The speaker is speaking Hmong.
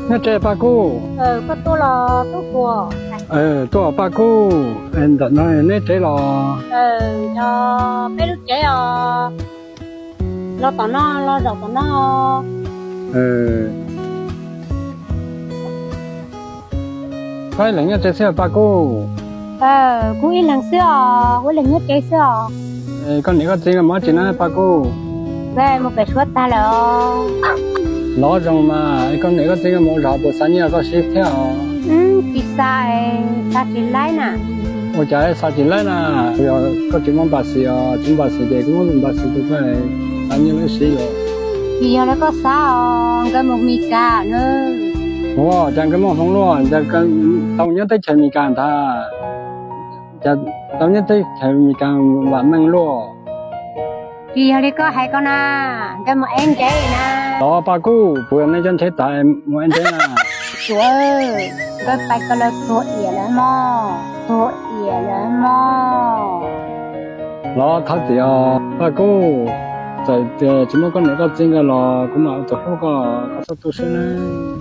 Nyob tsev Paj Kub? Tuaj Paj Kub, ntawm no neb tsev los? Peb lub tsev os, los tom no, los zaum tom no. Koj ib leeg nyob tsev xwb Paj Kub? Kuv ib leeg xwb os, kuv ib leeg nyob tsev xwb os. Koj niam koj txiv nkawd mus dab tsi na Paj Kub? Nkawd mus pem suav tag lawm os. Los zoo mas, koj niam koj txiv nkawd mus ua zog puas xa nyiaj rau koj siv thiab os? Tsis xa, xa tsis laib na. Ua cas xa tsis laib na? Yog koj tsis muaj npaj xis os, tsis muaj npaj xis ces kuv muab npaj xis rau koj, xa nyiaj lawv siv os. Tsis yog li koj xav os, nkawd mus Mes Kas na. Ua cas nkawd muaj hmoo luaj, tau nyob teb chaws Mes Kas ntag. Cas tau nyob teb chaws Mes Kas vam meej luaj. Tsis yog li koj hais ko na, nkawd mus ev ntsev na. Los Paj Kub, puas yog nej cov nrhiav tas mus ev ntsev na? Tuav, nkawd pais ko lawv tuag iam lawm mog, tuag iam lawm mog. Los thov txim os Paj Kub, txawm tias tsis muaj koj niam koj txiv nkawd los kuv mam ua tus hlub koj, koj txhob tu siab nawb.